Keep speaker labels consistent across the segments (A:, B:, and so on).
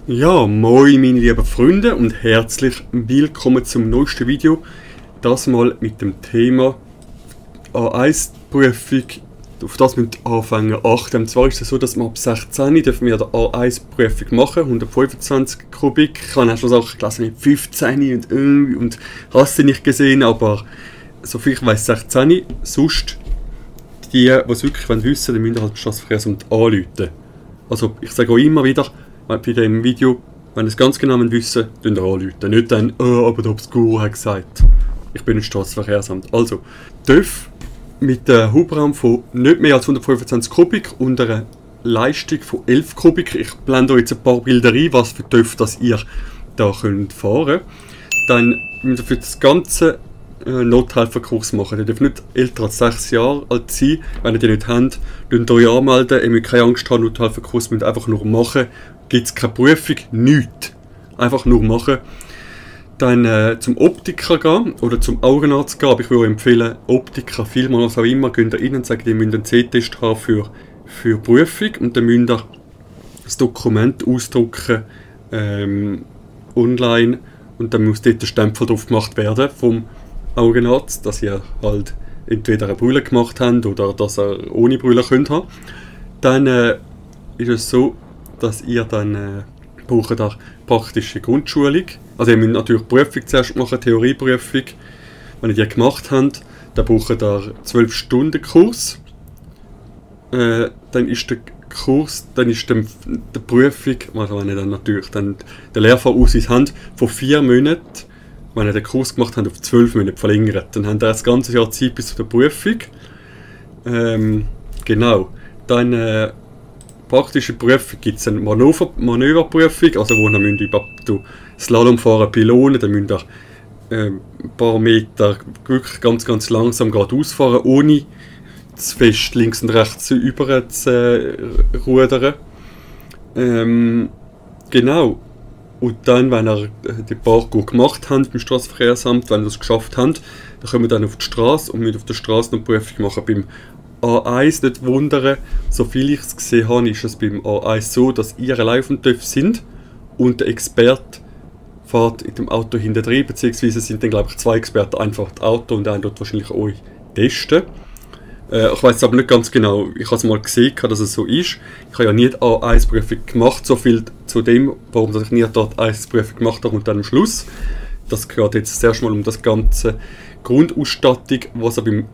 A: Ja, moin meine lieben Freunde und herzlich willkommen zum neuesten Video. Das mal mit dem Thema A1-Prüfung. Auf das müssen wir anfangen achten. Und zwar ist es so, dass wir ab 16 dürfen wir die A1-Prüfung machen, 125 Kubik. Ich habe auch schon Sachen gelesen mit 15 und hast du nicht gesehen, aber soviel ich weiss 16. Sonst die es wirklich wissen wollen, die müssen halt das Strassenverkehrsamt anrufen. Also ich sage auch immer wieder, bei diesem Video, wenn ihr es ganz genau wissen wollt, anrufen. Nicht dann, aber der Obscur hat gesagt, ich bin ein Strassenverkehrsamt. Also, TÜV mit einem Hubraum von nicht mehr als 125 Kubik und einer Leistung von 11 Kubik. Ich blende euch jetzt ein paar Bilder ein, was für TÜV das ihr da könnt fahren. Dann müsst ihr für das ganze Nothelferkurs machen. Ihr dürft nicht älter als 6 Jahre alt sein. Wenn ihr die nicht habt, könnt ihr euch anmelden. Ihr müsst keine Angst haben, Nothelferkurs müsst einfach nur machen. Gibt es keine Prüfung, nichts. Einfach nur machen. Dann zum Optiker gehen oder zum Augenarzt gehen. Aber ich würde empfehlen, Optiker, vielmal was auch immer, geht ihr rein und sagt, ihr müsst einen C-Test haben für Prüfung. Und dann müsst ihr das Dokument ausdrucken online. Und dann muss dort der Stempel drauf gemacht werden vom Augenarzt, dass ihr halt entweder eine Brille gemacht habt oder dass ihr ohne Brille könnt haben. Dann ist es so, dass ihr dann braucht ihr praktische Grundschulung. Also ihr müsst natürlich die Prüfung zuerst machen, Theorieprüfung. Wenn ihr die gemacht habt, dann braucht ihr 12-Stunden-Kurs. Dann ist der Kurs, dann ist die Prüfung, also wenn ihr dann natürlich dann den Lehrfahrausweis habt, von 4 Monaten, wenn ihr den Kurs gemacht habt, auf 12 Monate verlängert. Dann habt ihr das ganze Jahr Zeit bis zur Prüfung. Genau. Dann praktische Prüfung gibt es eine Manöverprüfung, also wo ihr über Slalom fahren, Pylonen, dann müsst ihr ein paar Meter wirklich ganz langsam geradeaus fahren, ohne zu fest links und rechts über zu rudern. Genau. Und dann, wenn ihr den Parcours gemacht habt beim Strassenverkehrsamt, wenn ihr das geschafft habt, dann kommt ihr dann auf die Straße und müsst auf der Straße eine Prüfung machen. Beim A1 nicht wundern, soviel ich es gesehen habe, ist es beim A1 so, dass ihr allein auf dem TÜV sind und der Experte fährt in dem Auto hinten drin, beziehungsweise sind dann glaube ich 2 Experten einfach das Auto und einer dort wahrscheinlich euch testen. Ich weiß aber nicht ganz genau, ich habe es mal gesehen, dass es so ist. Ich habe ja nie die A1-Prüfung gemacht, so viel zu dem, warum ich nie dort A1-Prüfung gemacht habe und dann am Schluss. Das geht jetzt zuerst mal um das ganze Grundausstattung, was ihr beim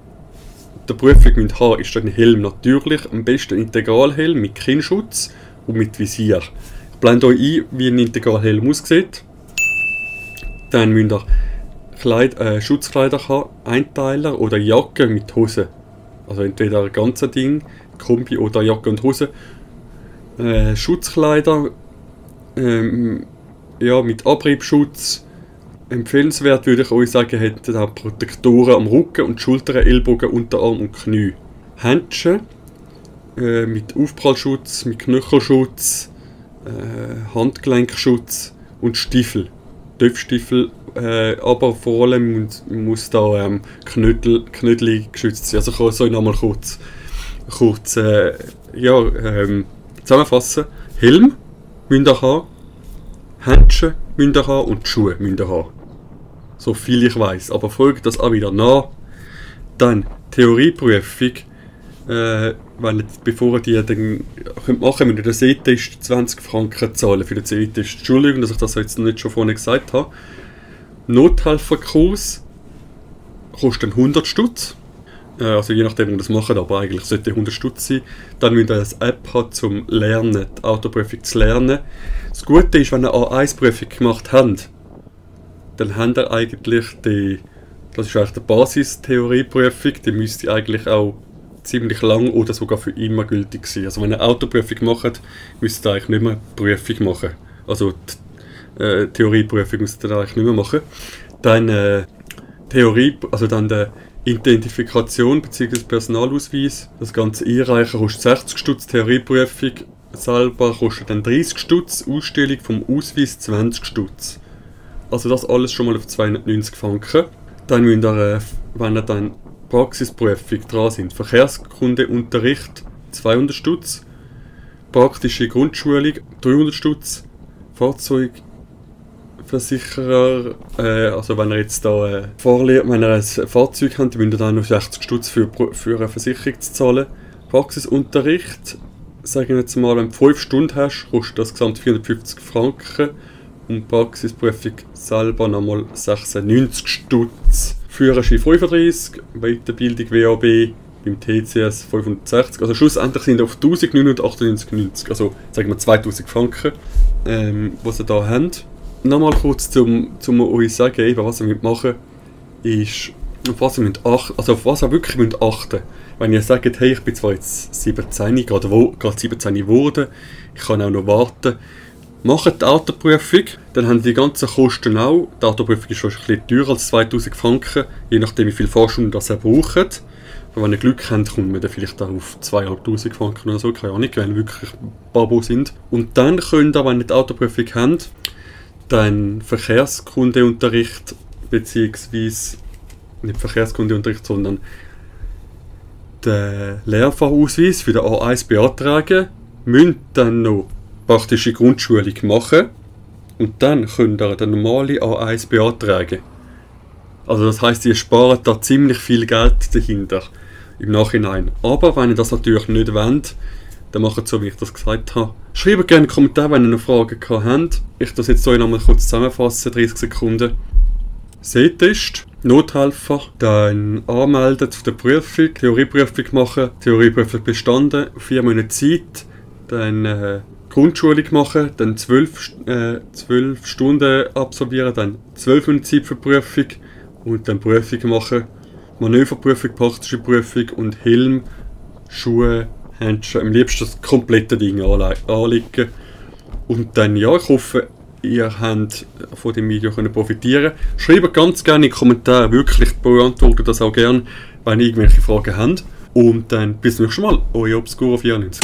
A: der Prüfung müsst haben, ist ein Helm natürlich, am besten ein Integralhelm mit Kinnschutz und mit Visier. Ich blende euch ein, wie ein Integralhelm aussieht. Dann müsst ihr Schutzkleider haben, Einteiler oder Jacke mit Hose. Also entweder ein ganzes Ding, Kombi oder Jacke und Hose. Schutzkleider ja, mit Abriebschutz. Empfehlenswert würde ich euch sagen, hätten auch Protektoren am Rücken und Schultern, Ellbogen, Unterarm und Knie. Händchen mit Aufprallschutz, mit Knöchelschutz, Handgelenkschutz und Stiefel. TÜV-Stiefel, aber vor allem muss da Knödel geschützt sein. Also ich kann es euch nochmal kurz zusammenfassen. Helm müsst ihr haben, Händchen müsst ihr haben und Schuhe müsst ihr haben. So viel ich weiß, aber folgt das auch wieder nach. Dann Theorieprüfung. Bevor ihr die dann machen könnt, müsst ihr den C-Test 20 Franken zahlen für den C-Test. Entschuldigung, dass ich das jetzt nicht schon vorne gesagt habe. Nothelferkurs kostet 100 Stutz. Also je nachdem, wie ihr das macht, aber eigentlich sollte 100 Stutz sein. Dann müsst ihr eine App haben, zum Lernen, die Autoprüfung zu lernen. Das Gute ist, wenn ihr A1-Prüfung gemacht habt, dann habt ihr eigentlich das ist eigentlich die Basistheorieprüfung, die müsste eigentlich auch ziemlich lang oder sogar für immer gültig sein. Also wenn ihr eine Autoprüfung macht, müsst ihr eigentlich nicht mehr Prüfung machen. Also die Theorieprüfung müsst ihr eigentlich nicht mehr machen. Dann dann die Identifikation bzw. Personalausweis. Das Ganze einreichen kostet 60 Stutz, Theorieprüfung selber kostet dann 30 Stutz, Ausstellung vom Ausweis 20 Stutz. Also das alles schon mal auf 290 Franken. Dann müsst ihr, wenn ihr dann Praxisprüfung dran sind, Verkehrskundeunterricht 200 Stutz, praktische Grundschulung 300 Stutz, Fahrzeugversicherer, also wenn ihr jetzt da wenn ihr ein Fahrzeug habt, müsst ihr dann noch 60 Stutz für eine Versicherung zu zahlen. Praxisunterricht, sagen wir jetzt mal, wenn du 5 Stunden hast, kostet das gesamt 450 Franken und Praxisprüfung selber nochmal 96 Stutz. Führerschein 35, Weiterbildung WAB beim TCS 560, also schlussendlich sind auf 1998,90, also sagen wir 2000 Franken, was ihr da habt. Nochmal kurz zum euch sagen, eben, was ihr machen müsst, ist, auf was ihr wirklich achten müsst. Wenn ihr sagt, hey, ich bin zwar jetzt 17, gerade 17 geworden, ich kann auch noch warten, macht die Autoprüfung, dann haben die ganzen Kosten auch. Die Autoprüfung ist schon ein bisschen teurer als 2000 Franken, je nachdem wie viele Fahrstunden das ihr braucht. Aber wenn ihr Glück habt, kommt man dann vielleicht auch auf 2500 Franken oder so, keine Ahnung, wenn wirklich Babo sind. Und dann könnt ihr, wenn ihr die Autoprüfung habt, dann Verkehrskundeunterricht, beziehungsweise nicht Verkehrskundeunterricht, sondern den Lehrfahrausweis für den A1 beantragen, müsst dann noch praktische Grundschulung machen und dann könnt ihr den normalen A1 beantragen. Also das heisst, ihr spart da ziemlich viel Geld dahinter im Nachhinein. Aber wenn ihr das natürlich nicht wollt, dann macht es so, wie ich das gesagt habe. Schreibt gerne in die Kommentare, wenn ihr noch Fragen habt. Ich das jetzt so nochmal kurz zusammenfassen, 30 Sekunden. Sehtest, Nothelfer, dann anmelden zu der Prüfung, Theorieprüfung machen, Theorieprüfung bestanden, 4 Monate Zeit, dann Grundschulung machen, dann 12 Stunden absolvieren, dann 12 Monate Zeit für die Prüfung und dann Prüfung machen, Manöverprüfung, praktische Prüfung und Helm, Schuhe, Handschuhe, am liebsten das komplette Ding anlegen. Und dann, ja, ich hoffe, ihr habt von dem Video profitieren können. Schreibt ganz gerne in die Kommentare, wirklich, beantworte das auch gerne, wenn ihr irgendwelche Fragen habt. Und dann bis zum nächsten Mal, euer Obscuro94.